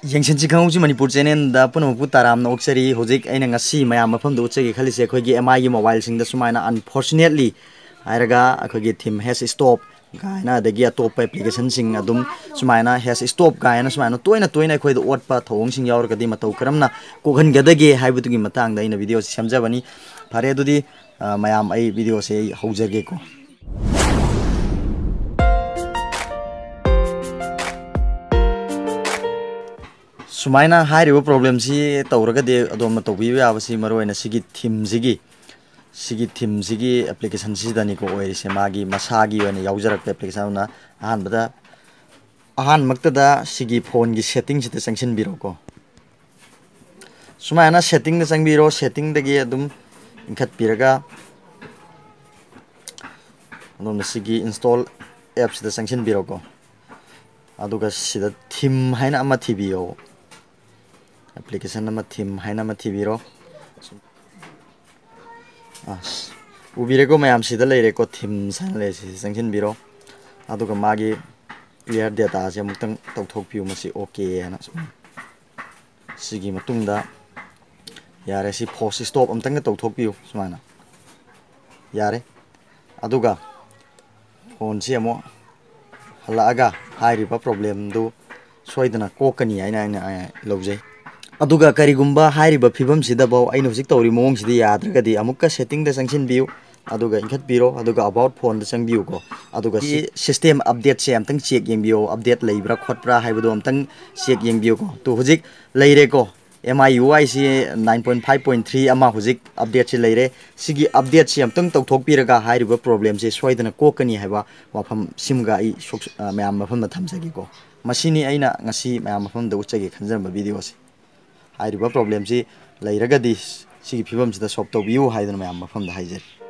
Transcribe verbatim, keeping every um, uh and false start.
ꯌꯦꯡꯁꯤꯟꯁꯤ ꯈꯪꯍꯧꯁꯤ ꯃꯅꯤꯄꯨꯔ ꯆꯦꯅꯦꯜꯗ ꯄꯨꯝꯅꯃꯛꯄꯨ ꯇꯔꯥꯝꯅ ꯑꯣꯛꯆꯔꯤ꯫ ꯍꯧꯖꯤꯛ ꯑꯩꯅ ꯉꯁꯤ ꯃꯌꯥꯝ ꯃꯐꯝꯗ ꯎꯠꯆꯒꯦ ꯈꯜꯂꯤꯁꯦ, ꯑꯩꯈꯣꯏꯒꯤ ꯑꯦꯝ ꯑꯥꯏꯒꯤ ꯃꯣꯕꯥꯏꯜꯁꯤꯡꯗ ꯁꯨꯃꯥꯏꯅ unfortunately ꯍꯥꯏꯔꯒ ꯑꯩꯈꯣꯏꯒꯤ theme has stop ꯀꯥꯏꯅ, ꯑꯗꯒꯤ ꯑꯇꯣꯞꯄ ꯑꯦꯄ꯭ꯂꯤꯀꯦꯁꯟꯁꯤꯡ ꯑꯗꯨꯝ ꯁꯨꯃꯥꯏꯅ has stop ꯀꯥꯏꯅ ꯁꯨꯃꯥꯏꯅ ꯇꯣꯏꯅ ꯇꯣꯏꯅ ꯑꯩꯈꯣꯏꯗ ꯑꯣꯠꯄ ꯊꯧꯑꯣꯡꯁꯤꯡ ꯌꯥꯎꯔꯒꯗꯤ ꯃꯇꯧ ꯀꯔꯝꯅ ꯀꯣꯛꯍꯟꯒꯗꯒꯦ ꯍꯥꯏꯕꯗꯨꯒꯤ ꯃꯇꯥꯡꯗ ꯑꯩꯅ ꯚꯤꯗꯤꯑꯣꯁꯤ ꯁꯦꯝꯖꯕꯅꯤ꯫ ꯐꯔꯦ, ꯑꯗꯨꯗꯤ ꯑ, ꯃꯌꯥꯝ, ꯑꯩ ꯚꯤꯗꯤꯑꯣꯁꯦ ꯑꯩ ꯍꯧꯖꯒꯦꯀꯣ꯫ ꯁꯨꯃꯥꯏꯅ ꯍꯥꯏꯔꯤꯕ ꯄ꯭ꯔꯣꯕ꯭ꯂꯦꯝꯁꯤ ꯇꯧꯔꯒꯗꯤ ꯑꯗꯣꯝꯅ ꯇꯧꯕꯤꯕ ꯌꯥꯕꯁꯤ ꯃꯔꯨꯑꯣꯏꯅ ꯁꯤꯒꯤ ꯊꯤꯝꯁꯤꯒꯤ, ꯁꯤꯒꯤ ꯊꯤꯝꯁꯤꯒꯤ ꯑꯦꯄ꯭ꯂꯤꯀꯦꯁꯟꯁꯤꯗꯅꯤꯀꯣ ꯑꯣꯏꯔꯤꯁꯦ, ꯃꯥꯒꯤ ꯃꯁꯥꯒꯤ ꯑꯣꯏꯅ ꯌꯥꯎꯖꯔꯛꯄ ꯑꯦꯄ꯭ꯂꯤꯀꯦꯁꯟ ꯑꯃꯅ꯫ ꯑꯍꯥꯟꯕꯗ, ꯑꯍꯥꯟꯕꯃꯛꯇꯗ ꯁꯤꯒꯤ ꯐꯣꯟꯒꯤ ꯁꯦꯠꯇꯤꯡꯁꯤꯗ ꯆꯪꯁꯤꯟꯕꯤꯔꯣꯀꯣ꯫ ꯁꯨꯃꯥꯏꯅ ꯁꯦꯠꯇꯤꯡꯗ ꯆꯪꯕꯤꯔꯣ, ꯁꯦꯠꯇꯤꯡꯗꯒꯤ ꯑꯗꯨꯝ ꯏꯟꯈꯠꯄꯤꯔꯒ ꯑꯗꯣꯝꯅ ꯁꯤꯒꯤ install appꯁꯤꯗ ꯆꯪꯁꯤꯟꯕꯤꯔꯣꯀꯣ꯫ ꯑꯗꯨꯒ ꯁꯤꯗ theme ꯍꯥꯏꯅ ꯑꯃ ꯊꯤꯕꯤꯌꯣ, ꯑꯦꯄ꯭ꯂꯤꯀꯦꯁꯟ ꯑꯃ, theme ꯍꯥꯏꯅ ꯑꯃ ꯊꯤꯕꯤꯔꯣ꯫ ꯑꯁ, ꯎꯕꯤꯔꯦꯀꯣ ꯃꯌꯥꯝ, ꯁꯤꯗ ꯂꯩꯔꯦꯀꯣ, themes ꯍꯥꯏꯅ ꯂꯩꯔꯦ, ꯁꯤꯗ ꯆꯪꯁꯤꯟꯕꯤꯔꯣ꯫ ꯑꯗꯨꯒ ꯃꯥꯒꯤ clear dataꯁꯦ ꯑꯃꯨꯛꯇꯪ ꯇꯧꯊꯣꯛꯄꯤꯌꯨ, ꯃꯁꯤ OK ꯍꯥꯏꯅ ꯁꯨꯃꯥꯏꯅ꯫ ꯁꯤꯒꯤ ꯃꯇꯨꯡꯗ ꯌꯥꯔꯦ, ꯁꯤ force stop ꯑꯝꯇꯪꯒ ꯇꯧꯊꯣꯛꯄꯤꯌꯨ ꯁꯨꯃꯥꯏꯅ꯫ ꯌꯥꯔꯦ꯫ ꯑꯗꯨꯒ ꯐꯣꯟꯁꯤ ꯑꯃꯨꯛ ꯍꯜꯂꯛꯑꯒ ꯍꯥꯏꯔꯤꯕ ꯄ꯭ꯔꯣꯕ꯭ꯂꯦꯝꯗꯨ ꯁꯣꯏꯗꯅ ꯀꯣꯛꯀꯅꯤ ꯍꯥꯏꯅ ꯑꯩꯅ, ꯑ, ꯂꯧꯖꯩ꯫ ꯑꯗꯨꯒ ꯀꯔꯤꯒꯨꯝꯕ ꯍꯥꯏꯔꯤꯕ ꯐꯤꯕꯝꯁꯤꯗꯐꯥꯎ ꯑꯩꯅ ꯍꯧꯖꯤꯛ ꯇꯧꯔꯤꯕ ꯃꯑꯣꯡꯁꯤꯗ ꯌꯥꯗ꯭ꯔꯒꯗꯤ ꯑꯃꯨꯛꯀ ꯁꯦꯠꯇꯤꯡꯗ ꯆꯪꯁꯤꯟꯕꯤꯌꯨ, ꯑꯗꯨꯒ ꯏꯟꯈꯠꯄꯤꯔꯣ, ꯑꯗꯨꯒ about phoneꯗ ꯆꯪꯕꯤꯌꯨꯀꯣ꯫ ꯑꯗꯨꯒ ꯁꯤ system updateꯁꯦ ꯑꯝꯇꯪ check ꯌꯦꯡꯕꯤꯌꯣ, update ꯂꯩꯕ꯭ꯔꯥ ꯈꯣꯠꯄ꯭ꯔꯥ ꯍꯥꯏꯕꯗꯣ ꯑꯝꯇꯪ check ꯌꯦꯡꯕꯤꯌꯨꯀꯣ꯫ ꯇꯨ ꯍꯧꯖꯤꯛ ꯂꯩꯔꯦꯀꯣ, M I U I ꯁꯤ nine point five point three ꯑꯃ ꯍꯧꯖꯤꯛ updateꯁꯤ ꯂꯩꯔꯦ꯫ ꯁꯤꯒꯤ updateꯁꯤ ꯑꯝꯇꯪ ꯇꯧꯊꯣꯛꯄꯤꯔꯒ ꯍꯥꯏꯔꯤꯕ ꯄ꯭ꯔꯣꯕ꯭ꯂꯦꯝꯁꯦ ꯁꯣꯏꯗꯅ ꯀꯣꯛꯀꯅꯤ ꯍꯥꯏꯕ ꯋꯥꯐꯝ ꯁꯤꯃꯒ ꯑꯩ ꯁꯣꯛ-, ꯑ, ꯃꯌꯥꯝ ꯃꯐꯝꯗ ꯊꯝꯖꯒꯦꯀꯣ꯫ ꯃꯁꯤꯅꯤ ꯑꯩꯅ ꯉꯁꯤ ꯃꯌꯥꯝ ꯃꯐꯝꯗ ꯎꯠꯆꯒꯦ ꯈꯟꯖꯔꯝꯕ ꯚꯤꯗꯤꯑꯣꯁꯦ꯫ ꯍꯥꯏꯔꯤꯕ ꯄ꯭ꯔꯣꯕ꯭ꯂꯦꯝꯁꯤ ꯂꯩꯔꯒꯗꯤ ꯁꯤꯒꯤ ꯐꯤꯕꯝꯁꯤꯗ solve ꯇꯧꯕꯤꯌꯨ ꯍꯥꯏꯗꯨꯅ ꯃꯌꯥꯝ ꯃꯐꯝꯗ ꯍꯥꯏꯖꯔꯤ꯫